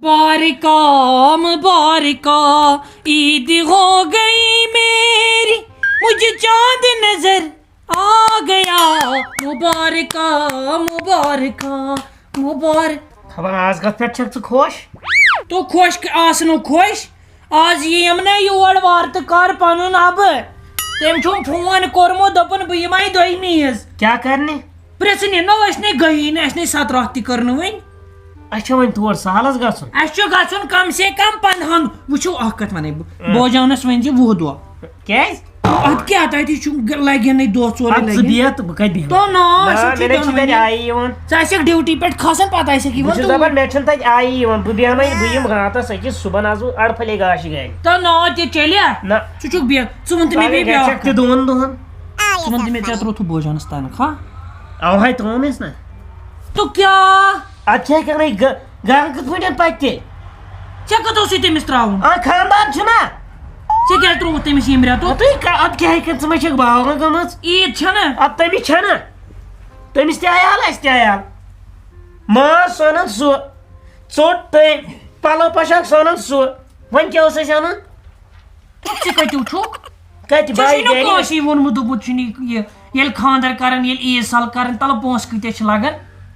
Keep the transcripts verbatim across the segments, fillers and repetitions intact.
مبارکا، مبارکا، عید ہو گئی میری، مجھے چاند نظر آ گیا۔ مبارکا، مبارکا، مبارک۔ خبر آز کتھ پٮ۪ٹھ چھکھ ژٕ خۄش؟ تو خۄش آسنو خۄش۔ آز یِیَم نہ یور وارٕ تہٕ کر پنُن اَبہٕ۔ تٔمۍ چھُم فون کوٚرمُت، دوٚپُن بہٕ یِمَے دۄیمہِ عیٖز۔ کیٛاہ کرنہِ؟ پرٛژھنہِ نہ، أسۍ نے گٔیی نہٕ، اَسہِ نے ستھ راتھ تہِ کٔر نہٕ وٕنۍ۔ اَسہِ چھا وۄنۍ تور سہلس گژھُن؟ اَسہِ چھُ گژھُن کم سے کم پنٛدہن۔ وٕچھِو اکھ کتھ ونے بہٕ، اۭں۔ بوجانس ؤنۍ زِ وُہ دۄہ۔ کیٛازِ؟ ادٕ کیٛاہ، تتہِ چھُ گ-، لگن نے دۄہ ژور اَدٕ ژٕ لگن۔ بیٚہہ تہٕ بہٕ کتہِ بیٚہمہٕ؟ تو نا، أسۍ نہ، چھِ مےٚ نہ چھِ دۄنوٕنی۔ تتہِ آیی یِوان۔ ژٕ آسکھ ڈیوٹی پٮ۪ٹھ کھسان، پتہٕ آسکھ بہٕ یِوان چھُس توٗرۍ۔ دپان، مےٚ چھُنہٕ تتہِ آیی یِوان، بہٕ بیٚہمے، بہٕ یِمہٕ راتس أکِس صُبحن آسہٕ بہٕ اڑپھلے گاشہِ گرِ۔ تو نا تہِ چلیا؟ نہ۔ ژٕ چھُکھ بیٚہہ، ژٕ وَن تہٕ مےٚ پگاہ بیٚیہِ بیٛاکھ گژھکھ تہِ کتھ۔ دۄن دۄہن۔ ژٕ وَن تہٕ مےٚ، ژےٚ ترووتھُ بوجانس تنخواہ؟ اوہے ترٛوومس نہ۔ تو کیٛاہ؟ ادٕ کیٛاہ کرے گرٕ کِتھ پٲٹھۍ پتہِ؟ ژےٚ کتھ اوسُے تٔمِس ترٛاوُن؟ آ، خاندار چھُنہ۔ ژےٚ کیٛازِ ترٛووُتھ تٔمِس ییٚمہِ رٮ۪تُک؟ تُہۍ کا-، ادٕ کیٛاہ ہیٚکن ژٕ ما چھکھ باوان گٔمٕژ؟ عیٖد چھَنہ؟ ادٕ تٔمِس چھَنہ۔ تٔمِس تہِ عیال، اَسہِ تہِ عیال۔ ماز سۄنان سُہ، ژوٚٹ تٔمۍ، پلو پوشاک سۄنان سُہ۔ وۄنۍ کیٛاہ اوس اَسہِ اَنُن؟ ژٕ کتہِ وٕچھُکھ؟ کتہِ ژےٚ چھُے بایہِ نہٕ گرِ؟ کٲنٛسہِ ووٚنمُت، دوٚپمُت چھُنہٕ یہِ، یہِ، ییٚلہِ خانٛدر کران، ییٚلہِ عیٖد سال کران، تلہٕ پونٛسہٕ کۭتیاہ چھِ لگان؟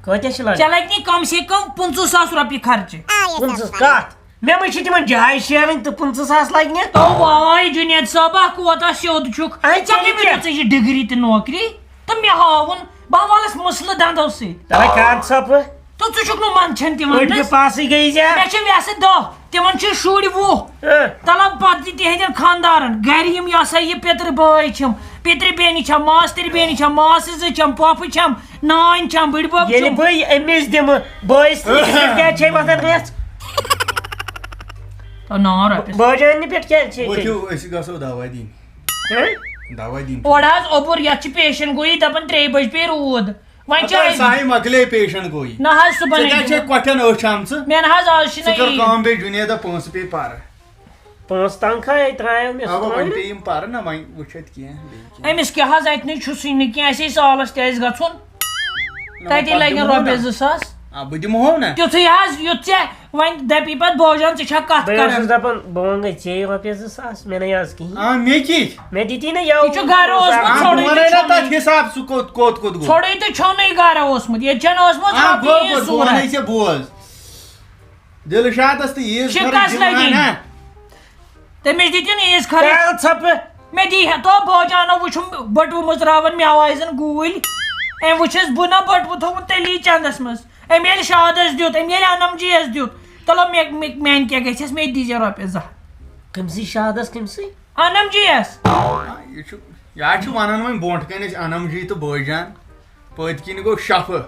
کۭتیاہ چھِ لگان؟ ژےٚ لگہِ نہٕ کم سے کم پٕنٛژٕہ ساس رۄپیہِ خرچہٕ۔ پٕنٛژٕہ کتھ؟ مےٚ ما چھِ تِمن جاے شیرٕنۍ تہٕ پٕنٛژٕہ ساس لگہِ نہٕ؟ تو واے جُنید صٲبا، کوتاہ سیوٚد چھُکھ۔ اے، ژےٚ ژےٚ کَمہِ کیٛاہ؟ دیُت ژےٚ یہِ ڈگری تہٕ نوکری؟ تہٕ مےٚ ہاوُن، بہٕ ہاوَلَس مسلہٕ دندو سۭتۍ۔ تَلے کر ژھۄپہٕ۔ تو ژٕ چھُکھ نہٕ منٛدچھان تِمن أڑۍ نہٕ۔ پاسٕے گٔے زِ۔ مےٚ چھِ ویسے دہ، تِمن چھِ شُرۍ وُہ۔ ہہ۔ طلب پتہٕ تہِ تِہنٛدٮ۪ن خاندارن، گرِ یِم یہِ ہسا یہِ پیٚتٕر بٲے چھِم، پیٚتٕر بیٚنہِ چھم، ماستٕر بیٚنہِ چھم، ماسہٕ زٕ چھم، پۄپھٕ چھم، نانۍ چھم، بٕڈبب ییٚلہِ چھُم۔ بہٕ أمِس دِمہٕ، بٲیِس تہِ کیٛاہ چھے وۄتھان وٮ۪ژھ؟ تو نا رۄپیس۔ بٲجانہِ پٮ۪ٹھ کیٛاہ چھے ژےٚ؟ ؤتھِو، أسۍ گژھو دوا دِنۍ۔ ہہ؟ دوا دِنۍ۔ اورٕ حظ اوٚبُر، یتھ چھِ پیشن گویی دپان ترٛیٚیہِ بجہِ پیٚیہِ روٗد۔ وۄنۍ ہتا چھِ ساہی مۄکلے پیشن گویی۔ نہ حظ، صُبحن ژےٚ کیٛاہ ہیٚکہِ چھے نہٕ۔ کۄٹھٮ۪ن أچھ آمژٕ؟ مےٚ نہ حظ آز چھِ ژٕ نہٕ کر یی۔ کٲم بیٚیہِ جُنیدا پونٛسہٕ پیٚیہِ پرٕ۔ پونٛسہٕ تنخواہ ہے ترٛایو مےٚ، سُہ اوا، ترٛایو وۄنۍ نہٕ۔ پیٚیہِ یِم پرٕ نہ، وۄنۍ وٕچھ اَتہِ کینٛہہ بیٚیہِ کینٛہہ۔ أمِس کیٛاہ حظ، اَتہِ نَے چھُسٕے نہٕ کینٛہہ، اَسہِ ہے سالس تہِ آسہِ گژھُن۔ نہ، تَتہِ وۄنۍ پتہٕ لگن دِمہو رۄپیس نہ۔ زٕ ساس۔ آ، بہٕ دِمہو نہ۔ تیُتھُے حظ، یُتھ ژےٚ وۄنۍ دَپی پتہٕ بوجان، ژٕ چھَکھ کتھ بہٕ کران۔ اوسُس دَپان، بہٕ وَنہٕ گٔے ژےٚ رۄپیَس زٕ ساس، مےٚ نَے آز کِہیٖنۍ۔ آ، مےٚ کِتھۍ؟ مےٚ دِتی نہ یَوٕ یہِ چھُ گرٕ اوسمُت آ، بہٕ ژھوٚرُے وَنَے تہٕ نہ ژھوٚنُے۔ تَتھ حِساب، سُہ کوٚت، کوٚت، کوٚت گوٚو۔ ژھوٚرُے تہٕ ژھوٚنُے گرٕ اوسمُت۔ ییٚتہِ چھَنہٕ اوسمُت آ، رۄپیہِ گوٚو، یہِ گوٚو، بہٕ صوٗرت۔ وَنَے ژےٚ بوز۔ دِلشادَس تہٕ عیٖز شِکَس خٲطرٕ دِوان لَگی۔ نہ۔ تٔمِس دِتِن عیٖز خٲطرٕ۔ کر ژھۄپہٕ۔ مےٚ دی ہے تو بوجانو وٕچھُم بٔٹوٕ مٕژراوان مےٚ آوازن گوٗلۍ۔ أمۍ وٕچھس بہٕ نہ بٔٹوٕ تھوٚوُن تیٚلی چندس منٛز۔ أمۍ ییٚلہِ شادس دیُت، أمۍ ییٚلہِ انم جی یس دیُت، تلو مےٚ، مےٚ، میانہِ کیٛاہ گژھٮ۪س، مےٚ دیٖزِ رۄپیس زٕ ہتھ۔ کٔمسٕے شادس، کٔمسٕے؟ انم جی یس۔ آ، یہِ چھُ، یا چھُ ونان وۄنۍ برونٛٹھ کنہِ أسۍ انم جی تہٕ بٲے جان۔ پٔتۍ کِنۍ گوٚو شفہٕ۔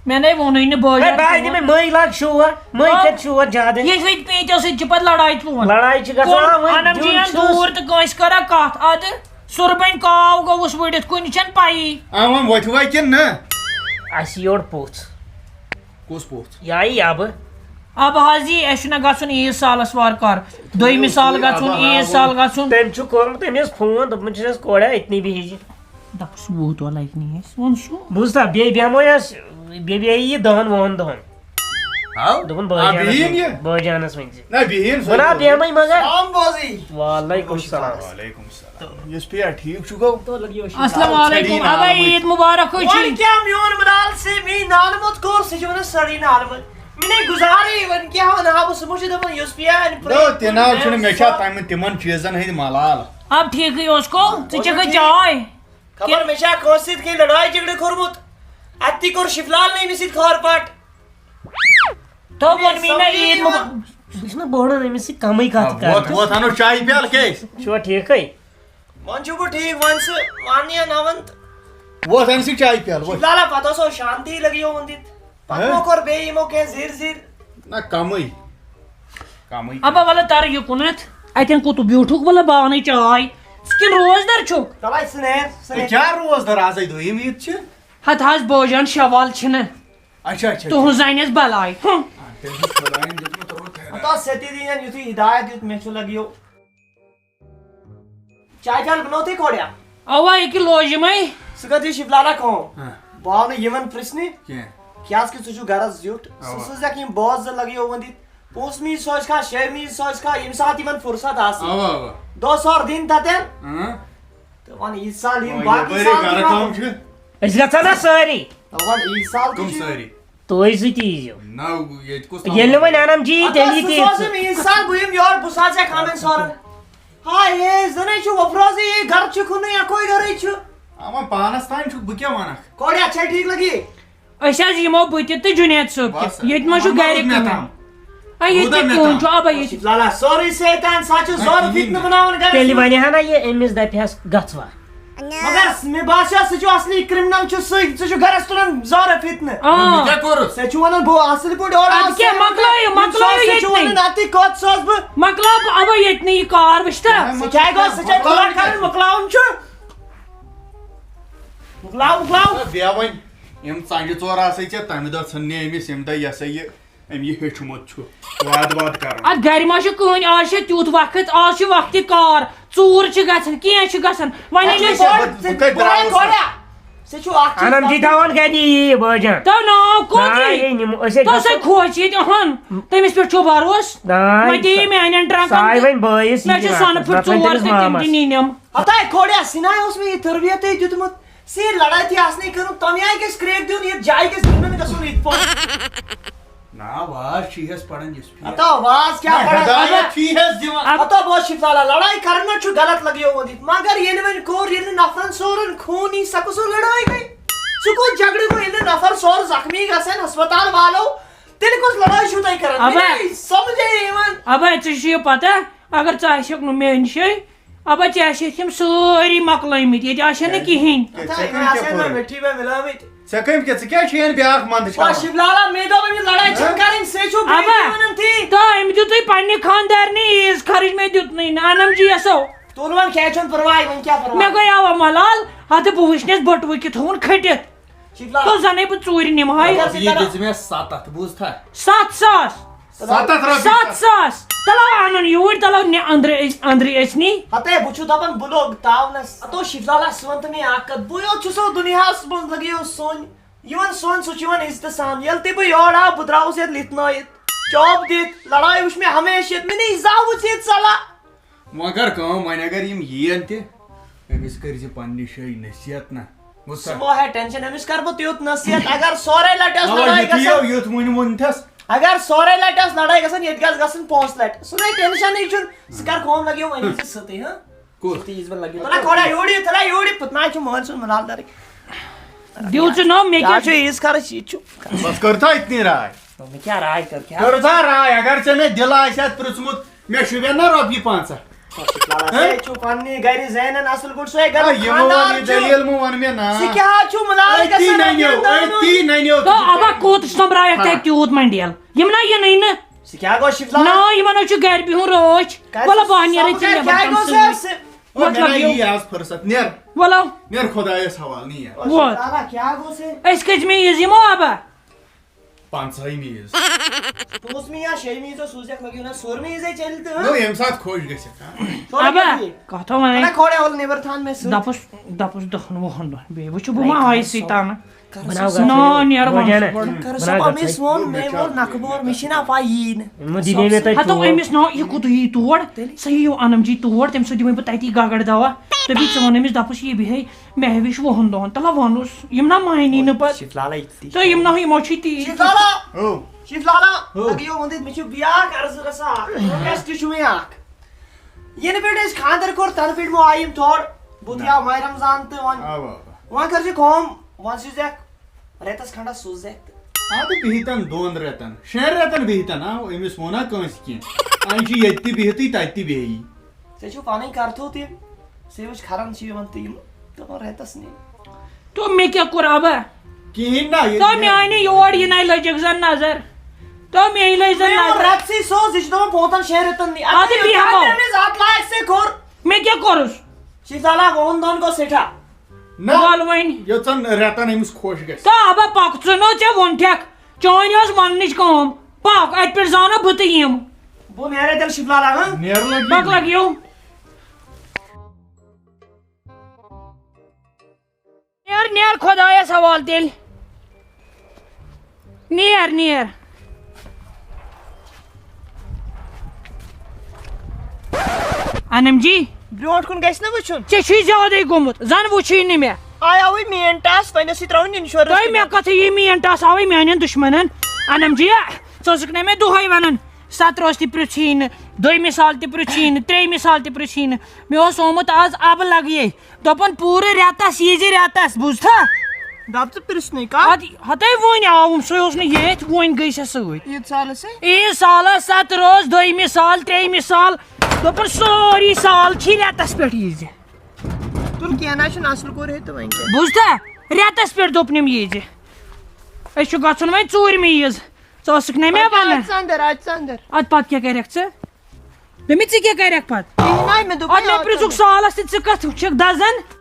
مےٚ نے ووٚنُے نہٕ بٲے ہے، جان بہٕ ہاے کِہیٖنۍ۔ دِمے مٔنٛزۍ لاگ شور، مٔنٛزۍ آ۔ کَتہِ شور زیادٕ؟ ییٚتہِ وۄنۍ پیٖنٛتیو سۭتۍ چھِ پَتہٕ لڑایہِ تہِ ووٚن۔ لڑایہِ چھِ گژھان، کُن آ، وۄنۍ انم دیُن جی یَن چھُس۔ دوٗر تہٕ کٲنٛسہِ کَرا کَتھ؟ اَدٕ سُربَنہِ کاو گوٚوُس وٕڑِتھ، کُنہِ چھَنہٕ پَیی۔ آ، وۄنۍ وۄتھِ وۄتھِ کِنہٕ نہ؟ اَسہِ یورٕ پوٚژھ۔ کُس پوٚژھ؟ یہِ آیی یَبہٕ۔ اَبہٕ حظ یی، اَسہِ چھُنہ گژھُن عیٖد سالَس وارٕ کارٕ۔ دوٚیمہِ سالہٕ گژھُن، عیٖد سالہٕ گژھُن۔ تٔمۍ چھُ کوٚرمُت أمِس فون، دوٚپمُت چھُس کوڑا أتنی بِہِزِ۔ دَپُس وُہ دۄہ لَگہِ نہٕ اَسہِ، ووٚن سُہ۔ بوٗزتھا، بیٚیہِ بیٚہمو أسۍ، بیٚیہِ بیٚہہِ یہِ دَہَن وُہَن دۄہَن۔ ہاو؟ دوٚپُن آ، بٲے جانَس بِہِن ؤنۍ، یہِ۔ بٲے جانَس ؤنۍ زِ۔ نہ، بِہِن بہٕ نا سٲری۔ بیٚہمَے مگر۔ سلام بوزٕے۔ وعلیکُم السلام۔ وعلیکُم السلام۔ یُس پیا ٹھیٖک چھُ گوٚو؟ السلام علیکم، ژھٔڑی اَوَے نالہٕ۔ عیٖد مُبارک ہوٗ وۄنۍ چھِی۔ کیٛاہ میون مِلال سے میٛٲنۍ نالہٕ موت کوٚر، سُہ چھِ وَنان سٲرٕے نالہٕ موت۔ مےٚ نے گُزارٕے، وۄنۍ کیٛاہ وَنہٕ ہا بہٕ، سُہ ما چھُ دَپان یُس پیا اَنہِ نو، تہِ نہ حظ چھُنہٕ، مےٚ چھا تَمہِ تِمَن چیٖزَن ہٕنٛدۍ ملال۔ اب ٹھیٖکٕے اوس کو، ژٕ چکھ چاے؟ خبر مےٚ چھا کٲنٛسہِ سۭتۍ کینٛہہ لڑایہِ جھگڑٕ کوٚرمُت؟ اَتہِ تہِ کوٚر شِفلال نے أمِس سۭتۍ خٲر پاٹ۔ تو ووٚن مےٚ نہ عیٖد مُبارک۔ بہٕ چھُس نہ بوڑان أمِس سۭتۍ کمٕے کتھ آ، کران۔ ووت، ووت، اَنو چایہِ پیالہٕ کیٛازِ؟ چھُوا ٹھیٖکھٕے؟ وۄنۍ چھُو بہٕ ٹھیٖک، وۄنۍ سُہ وَن یا نہ وَن تہٕ۔ ووت، اَمہِ سۭتۍ چایہِ پیالہٕ، ووت۔ شِفلالہ پتہٕ اوس شانتی لگیو ووٚن دِتھ۔ پتہٕ ہہ؟ مۄکھور بیٚیہِ یِمو کینٛہہ زِر زِر۔ نہ، کمٕے۔ کمٕے۔ ابا، ولہٕ تر یہِ کُنتھ۔ اتٮ۪ن کوٚت بیوٗٹھُکھ؟ ولہٕ بہٕ انے چاے۔ ژٕ کِنہٕ روزدر چھُکھ؟ تَلے ژٕ نیر، ژٕ ہے، نیر۔ کیٛاہ روزدر؟ آزے دوٚیِم عیٖد چھِ۔ ہتہٕ حظ بوجان شوال چھِنہٕ۔ اچھا، اچھا، تُہنٛز اچھا۔ زنہِ ٲس بلاے۔ ہُم۔ آ، تٔمۍ چھُ خۄدایَن دیُتمُت رُت ہدایت۔ ہتا ستی دی یَن یُتھُے ہدایت دیُت، مےٚ چھُ لگیو۔ چاے پیالہٕ بنوو تُہۍ کھوڑیا؟ اوا، ییٚکہِ لوج یِمے۔ ژٕ کر دِ شِفلالہ کٲم۔ ہاں۔ بہٕ آو نہٕ یِمن پرژھنہِ۔ کینٛہہ۔ کیٛازِ کہِ ژٕ چھُکھ گرس زیُٹھ، ژٕ اَوا۔ سوزکھ یِم بوزٕ لگیو وۄنۍ دِتھ۔ پونٛسہٕ میٖز سوزکھا، شیٚیہِ میٖز سوزکھا، ییٚمہِ ساتہٕ یِمن فرصت آسہِ۔ اَوا، اَوا۔ دۄہ سور دِن تتٮ۪ن۔ اۭں۔ تہٕ وَن عیٖد سال یِم وۄنۍ باقٕے یَپٲرۍ سال تہِ گرٕ واتن۔ کٲم چھِ۔ أسۍ گژھو نا سٲری۔ تہٕ وَن عیٖد سال تہِ کٕم چھِ۔ سٲری؟ تُہۍ زٕ تہِ ییٖزیو۔ نہ، ییٚتہِ کُس ییٚلہِ نہٕ وۄنۍ انم جی، ہتا تیٚلہِ سُہ یہِ تہِ سوزُن عیٖد سال، بہٕ یِمہٕ یورٕ، بہٕ سوزٕ ژےٚ کھانن سورن۔ ہاے ہے، زَنے چھُ وۄپروزٕے، یہِ گرٕ چھُ کُنُے، اَکوے گرٕے چھُ۔ اَما پانَس تام چھُکھ، بہٕ کیٛاہ وَنکھ؟ کوریا چھا ٹھیٖک لگی؟ أسۍ حظ یِمو بہٕ تہِ تہٕ جُنید صٲب تہِ۔ بَس، ییٚتہِ ما چھُ وۄنۍ گرِ روٗدہ مےٚ کٲم؟ تام۔ آ، ییٚتہِ روٗدہ کِتھ مےٚ کٲم تام۔ چھُ؟ آ، بہٕ ییٚتہِ لالا سورُے سیتان، سۄ چھِ نہ، زورٕ کِہیٖنۍ فِتنہٕ نہٕ۔ بَناوان گرَس تیٚلہِ منٛز۔ وَنہِ ہا نہ یہِ أمِس دَپہِ ہَس گژھوا؟ مگر مےٚ باسیٚو سُہ چھُ اصلی criminal چھُ سُے، سُہ چھُ گرَس تُلان زورٕ فِتنہٕ۔ آ۔ مےٚ کیٛاہ کوٚرُس؟ سُہ چھُ وَنان بہٕ اصٕل پٲٹھۍ اورٕ اَدٕ آسہٕ کیٛاہ، یِوان۔ مۄکلٲیِو، مۄکلٲیِو سُہ چھُ ییٚتنٕے۔ وَنان اَتی کَتھ سوزٕ بہٕ۔ مۄکلاو بہٕ اَوَے ییٚتنٕے یہِ کار، وٕچھتہ؟ نہ، ژٕ کیٛاہ گوٚو؟ ژٕ چھےٚ مۄکلاو کھُلان ییٚتنٕے۔ کَرٕنۍ، مۄکلاوُن چھُ۔ مۄکلاو، مۄکلاو۔ نہ، بیٚہہ وۄنۍ۔ یِم ژَنٛجہِ ژور آسَے ژےٚ، تَمہِ دۄہ ژھٕن نہِ أمِس، ییٚمہِ دۄہ یہِ ہسا یہِ أمۍ یہِ ہیوٚچھمُت چھُ واد واد کَرُن۔ اَتھ گرِ ما چھُ کٕہٕنۍ؟ آز چھےٚ تیُتھ وقت، آز چھُ وقتِ کار، ژوٗر چھِ گژھان، کینٛہہ چھُ گژھان۔ وۄنۍ اَدٕ ییٚلہِ ژےٚ أسۍ بہٕ بہٕ، بہٕ کَتہِ بہٕ درٛاوُس کوریا، اَتھ؟ ژےٚ چھُو اَکھ چیٖز انم جی پَتہ۔ تھاوان گرِ یی بٲجان۔ تو ناو کوٚت نہ، یی؟ یے نِمو أسۍ ہے تو سا گژھو۔ کھوژ ییٚتہِ، اَہَن، تٔمِس پٮ۪ٹھ چھو بروسہٕ؟ نہ، وۄنۍ یہِ دِیہِ سا-، میٛانٮ۪ن ٹرٛنٛکَن ساے تہٕ وۄنۍ بٲیِس مےٚ یی چھِ وقت، سۄنہٕ پھٔٹۍ نَتہٕ وۄنۍ ژور تٔمِس تہٕ تِم مامَس۔ تہِ نِنٮ۪م۔ ہتاے کھوڑیا، سِناے اوس مےٚ یہِ تربیتٕے دیُتمُت۔ سیر لڑائی تھی آسنے کرُن، تَمہِ آیہِ گژھِ کرٛیک دیُن، یَتھ جایہِ گژھِ گِنٛدُن گژھُن یِتھ پٲٹھۍ۔ نا، واز چھی ہس پران یُس پھِرِ۔ ہتا واز کیٛاہ نہ، پران؟ ہدایت چھی ہس دِوان۔ ہتا بہٕ اوسُس شفالہ، لڑائی کرن منٛز چھُ غلط لگیومُت یہِ۔ مگر ییٚلہِ وۄنۍ کوٚر، ییٚلہِ نہٕ نفرن سورُن خوٗن یی، سۄ کُس لڑٲے گٔے؟ سُہ کوٚت جھگڑٕ گوٚو، ییٚلہِ نہٕ نفر سورُن زخمی گژھن ہسپتال والو، تیٚلہِ کُس لڑٲے چھِو تُہۍ کران؟ ابا۔ مےٚ نَے سمجھے یِوان۔ ابا، ژےٚ چھُے یہِ پتہ، اگر ژٕ آسٮ۪کھ نہٕ مےٚ نِشے، ابا، ژےٚ آسہِ یِم سٲری مۄکلٲومٕتۍ، ییٚتہِ آسہِ نہٕ کِہیٖنۍ۔ ژےٚ، ژےٚ کٔمۍ کیٛاہ کوٚرُتھ؟ مِٹھی پٮ۪ٹھ مِلٲومٕتۍ۔ ژےٚ کٔمۍ کیٛاہ، ژٕ کیٛاہ چھُ یَن بیٛاکھ منٛدٕ آ، چھاوان؟ شِو لالا، مےٚ دوٚپ أمِس لڑٲے چھَنہٕ ہہ؟ کَرٕنۍ، سُہ چھُ بیٚیہِ ابا، وَنان تی۔ تہٕ أمۍ دیُتُے پننہِ خانٛدارنہِ عیٖز خرٕچ، مےٚ دیُتنُے نہٕ، اَنَم جی یَسو۔ تُل وۄنۍ، کینٛہہ چھُنہٕ پَرواے، وۄنۍ کیٛاہ پَرواے؟ مےٚ گٔے اَوا ملال، ہَتہٕ بہٕ وٕچھنَس بٔٹوٕ کیُتھ تھوٚوُن کھٔٹِتھ۔ شِو لالا۔ تہٕ زَنَے بہٕ ژوٗرِ نِمہٕ ہاے۔ مطلب، یہِ دِژ مےٚ سَتَتھ، بوٗزتھا؟ ستھ ساس۔ ستتھ رۄپیہِ۔ ستھ ساس۔ تلو انُن یوٗرۍ، تلو نہِ أنٛدرٕ أسۍ، أنٛدرٕ أسۍ نی۔ ہتے، بہٕ چھُس دپان، بہٕ لوٚگ تاونس۔ ہتو شفلالہ، ژٕ وَن تہٕ مےٚ اکھ کتھ، بہٕ یوت چھُسو دُنیاہس منٛز لگیو سوٚن۔ یِوان سوٚن، سُہ چھُ یِوان عزتہٕ سان۔ ییٚلہِ تہِ بہٕ یورٕ آو، بہٕ درٛاوُس ییٚتہِ لِتھنٲیِتھ۔ چاپ دِتھ، لڑٲے وٕچھ مےٚ ہمیشہِ ییٚتہِ، مےٚ نہٕ یہِ زانٛہہ وٕژھ ییٚتہِ ژلان۔ وۄنۍ کر کٲم، وۄنۍ اگر یِم یِیَن تہِ، أمِس کٔرۍ زِ پننہِ جایہِ نصیحت نہ۔ وۄنۍ سُہ سا۔ مہ ہے ٹینشن، أمِس کر بہٕ تیُتھ نصیحت، اگر سورے لٹہِ ٲس اَوا، لڑٲے یُتھُے گژھان، یو-، یُتھ وۄنۍ ووٚنتھس۔ اگر سورے لٹہِ ٲس لڑٲے گژھان، ییٚتہِ گژھِ گژھٕنۍ پانٛژھ لٹہِ۔ سُہ نَے ٹینشنٕے چھُنہٕ، ژٕ کر کٲم لگیو وۄنۍ أمِس سۭتٕے، ہاں؟ کُس؟ ژٕ تہِ یِیٖز وۄنۍ لگیو۔ تَلہ کھوڑا یوٗرۍ، تَلہ یوٗرۍ، پُتناے چھُ مٲلۍ سُنٛد مُنال دَرٕے۔ دِیِو ژٕ نو، مےٚ کیٛاہ کیٛاہ چھُ چھُ؟ عیٖز خرٕچ، یہِ تہِ چھُ۔ بس کٔر تھا اتنی راے۔ مےٚ کیٛاہ راے کٔر، کیٛاہ؟ کٔر تھا راے، اگر ژےٚ مےٚ دِل آسہِ ہا پرٛژھمُت، مےٚ شوٗبٮ۪ن نا رۄپیہِ پنٛژاہ؟ ژےٚ چھُ پلس، ہہ؟ ہے، چھُ پننی گرِ زینان اصل پٲٹھۍ، سُے گرُک آ، یہِ مہٕ وَن، خاندار یہِ چھُ۔ دٔلیٖل مہٕ وَن مےٚ نا۔ سُہ کیٛاہ چھُ مُنال أتی گژھان ننیو، رۄپین دَہن ہُنٛد؟ أتی ننیو۔ تو ابا کوٚت چھُ تِم راے تۄہہِ تیوٗت منڈیل؟ یِم نا یِنٕے نہٕ۔ سُہ کیٛاہ گوٚو شفلا؟ نا، یِمن حظ چھُ گرِ بِہُن رٲچھ۔ کیٛازِ؟ وَلہٕ بہٕ ہا نیرٕ سمجھ ژٕ کیٛاہ، نٮ۪بر کیٛاہ تِم گوٚو سۭتۍ۔ سُہ؟ وۄتھ مےٚ لگیو۔ یی آز فرصت، نیر۔ وَلہٕ۔ نیر خۄدایس حوالہٕ، نیر۔ وۄتھ۔ شفلا، کیٛاہ گوٚو سُہ؟ أسۍ کٔژمہِ عیٖذ یِمو ابا؟ پنٛژاہمہِ عیٖذ۔ پوٗنٛژمہِ یا شیٚیمہِ عیٖذ اوس سوٗزِتھ، مگر یہِ نہ ژوٗرمہِ عیٖذے چلہِ تہٕ، ہاں؟ نو، ییٚمہِ ساتہٕ خۄش گژھِ، ہاں۔ سورُے ابا، کینٛہہ۔ کَتھ وَنَے؟ اَنہ کھوڑے اول نیبر تھان مےٚ سۭتۍ۔ دَپُس، دَپُس دَہَن وُہَن دۄہَن بیٚیہِ۔ وٕچھُو، بہٕ ما آیہِ سٕے تَنہٕ؟ بَناو گژھو۔ نا، نیر بَناو وَن گژھو۔ صُبحن۔ کَر سا، بَناو أمِس گژھو۔ ووٚن، مےٚ ووٚن نَکھٕ بور، مےٚ چھِنہ پَیی نہٕ۔ یِمو دی نے مےٚ تۄہہِ ہَتو ژوٗر۔ أمِس نا، یہِ کوٚت یی تور؟ تیٚلہِ؟ سُہ یِیِو اَنَم جی تور، تٔمِس سۭتۍ دِمَے بہٕ تَتی گگڑ دوا۔ تٔتی ژٕ وَن أمِس، دَپُس، یہِ بیٚہے مےٚ ہیٚوِش وُہَن دۄہَن، تَلہ وَنُس، یِم نا مانی نہٕ پَتہٕ۔ شفلالہ ییٚتی۔ تہٕ یِم نا، یِمو چھِ تی۔ شفلالہ۔ او۔ شفلالہ۔ او۔ اَدٕ یہِ ووٚن تٔمۍ، مےٚ چھُ بیٛاکھ عرضہٕ رژھا اَکھ۔ request چھُ مےٚ اَکھ۔ ییٚنہٕ پٮ۪ٹھ اَسہِ خانٛدر کوٚر، تَنہٕ پٮ۪ٹھ مو آیہِ یِم تورٕ۔ بُتھ نہ۔ یاو ماہِ رمضان تہٕ وۄنۍ۔ اَوا، اَوا۔ وۄنۍ کر ژٕ کٲم، وۄنۍ سوٗزٮ۪کھ رٮ۪تَس کھنٛڈَس سوٗزٮ۪کھ تہٕ۔ اَدٕ بِہتَن دۄن رٮ۪تَن، شٮ۪ن رٮ۪تَن بِہتَن، آ، أمِس ووٚن نا کٲنٛسہِ کینٛہہ۔ اَنہِ چھِ ییٚتہِ تہِ بِہتٕے، تَتہِ تہِ بیٚہی۔ ژےٚ چھُو پَنٕنۍ کَرتھو تہِ، ژےٚ وٕچھ کھران چھِ یِوان تہٕ یِم دَپان رٮ۪تَس نِنۍ۔ تو مےٚ کیٛاہ کوٚر اَبا؟ کِہیٖنۍ نہ، ییٚتہِ تو مےٚ آے نہٕ یور، یہِ نَے لٔجِکھ زَن نظر۔ تو مےٚ لٔج زَن مےٚ ووٚن نظر۔ رٮ۪تسٕے سوز، یہِ چھُ دَپان پانٛژَن شٮ۪ن رٮ۪تَن نِنۍ۔ اَدٕ اَدٕ بیٚہمو۔ تٔمِس اَتھ لایَق ژےٚ کوٚر۔ مےٚ کیٛاہ کوٚرُس؟ شیٖزالا وُہَن دۄہَن گوٚو سٮ۪ٹھاہ۔ نہ، وَل وۄنۍ۔ یوٚژَن رٮ۪تَن أمِس خۄش گژھِ۔ تو اَبا پَکھ ژٕ نو، ژےٚ ووٚنتھَکھ۔ چٲنۍ ٲس وَننٕچ کٲم۔ پَکھ، اَتہِ پٮ۪ٹھ زانو بہٕ تہٕ یِم۔ بہٕ نیرے تیٚلہِ شِفلالہ، ہاں؟ نیرٕ لَگہِ۔ پَکھ لَگیو۔ نیر، نیر خۄدایَس حوالہٕ تیٚلہِ۔ نیر، نیر۔ انم جی۔ برونٛٹھ کُن گژھِ نہ وٕچھُن؟ ژےٚ چھُے زیادَے گوٚمُت، زَن وٕچھُے نہٕ مےٚ۔ آیاوٕے مین ٹاس، وۄنۍ ٲسٕے ترٛاوٕنۍ انشورنس تۄہہِ مےٚ کِنۍ۔ کتھٕے یہِ مین ٹاس آوٕے میانٮ۪ن دُشمنن۔ انم جی، ژٕ ٲسٕکھ نہ مےٚ دۄہے ونان، سترٲژ تہِ پرٛژھٕے نہٕ، دوٚیمہِ سال تہِ پرٛژھٕے نہٕ، ترٛیٚیمہِ سال تہِ پرٛژھٕے نہٕ۔ مےٚ اوس آمُت آز ابہٕ لگیے۔ دوٚپُن پوٗرٕ رٮ۪تس ییٖزِ رٮ۪تس، بوٗزتھا؟ دپ ژٕ پرٛژھ نَے کتھ۔ ادٕ ہتے وۄنۍ آوُم، سُے اوس نہٕ ییٚتھۍ، وۄنۍ گٔے سۄ سۭتۍ۔ عیٖد سالس ہے؟ عیٖد سالس، ستہٕ رٲژ، دوٚیمہِ سال، ترٛیٚیمہِ سال، دوٚپُن سورُے سال چھی رٮ۪تس پٮ۪ٹھ ییٖزِ۔ تُل کینٛہہ نہ چھُنہٕ، اصل کوٚر ہے تہٕ وۄنۍ کیٛاہ۔ بوٗزتھا؟ رٮ۪تس پٮ۪ٹھ دوٚپنم ییٖزِ۔ أسۍ چھُ گژھُن وۄنۍ ژوٗرمہِ عیٖز۔ ژٕ ٲسٕکھ نہ مےٚ اَدٕ ونان؟ اَدٕ ژٕ اندر، اَدٕ ژٕ اندر۔ ادٕ پتہٕ کیٛاہ کرکھ ژٕ؟ دوٚپمے ژٕ کیٛاہ کرکھ پتہٕ؟ کِہیٖنۍ نہ، مےٚ دوٚپ ادٕ مےٚ یاد پرٛژھُکھ ژٕ۔ سالس تہِ ژٕ کتھ چھکھ دزان؟